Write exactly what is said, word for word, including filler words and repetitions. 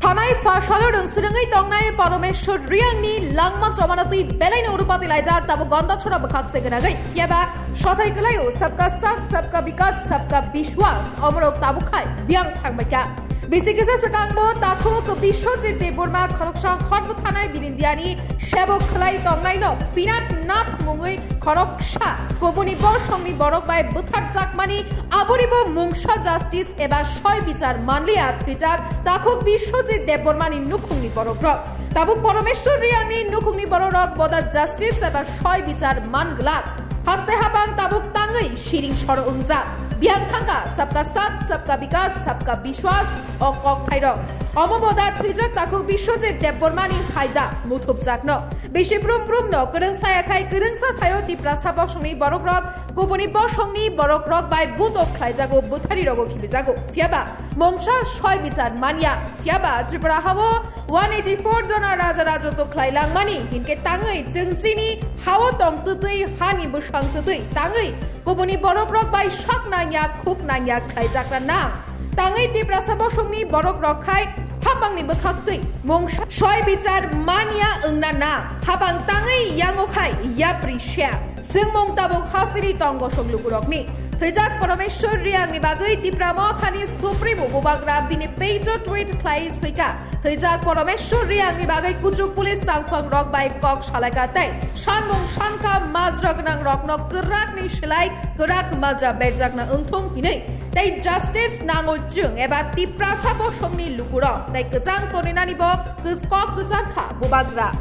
Tanai pha salo rwng swrwngwi tongnai Parameshwar Reangni langma chomano twi belaino urupati laijak tabuk Gondachora bwkhak se gwnagwi. Phiyaba sothai kwlaio sabka sat, sabka bikas, sabka bishwas omorok tabuk khai biyang thangbaikha. Bisi kisa swkangbo takhuk Biswajit Debbarma khoroksa hor bwthanai birindiani sebok khwlai tongnaino Pinaknath mungwi khoroksa kubuni bosongni borok bai bwtharjakmani abonibo mungsa justice eba soi bichar manliya thwijak takhuk Biswajit Debbarmani nukhungni borokrok. Tabuk Parameshwar Reangni nukhungni bororok boda justice eba soi bichar man glak. Haste habang tabuk tangwi siring soro wngjak. Biyang thangkha sabka sat, sabka bikas, sabka bishwas o kokthairok. Omo boda thwijak takhuk Biswajit Debbarmani haida muthupjakno. Bisi brum brumno kwrwngsa yakhai kwrwngsa thaio Tiprasa bosongni borokrok, kubuni bosongni borokrok bai butok khlaijago, bwtharirogo khibijago. Phiyaba mungsa soi bichar manya. Phiyaba Tripura hao one eighty four jona raja rajotw khlai langmani hinkhe tangwi chwng chini hao tong twtwi, hani bwsang twtwi tangwi kubuni borokrok bai sak nangya, khuk nangya khlaijakna nang. Tangwi Tiprasa bosongni borokrok khai hapangni bwkhaktwi mungsa soi bichar manya wngna nang. Hapang tangwi yango khai yapri se. Swngmung tabuk hasteni tong bosong lukurokni. Thwijak Parameshwar Reangni bagwi Tipra Mothani Supremo Bubagra bini page-o tweet khlai swika, thwijak Parameshwar Reangni bagwi kuchuk police tangphang rok bai kok salaika tei sanmung sankha majra gwnang rokno kwrakni slai kwrak majra berjakna wngthung hinwi tei justice nango chwng eba Tiprasa bosongni lukurok tei kwchang toninani bo kok kwchar kha Bubagra.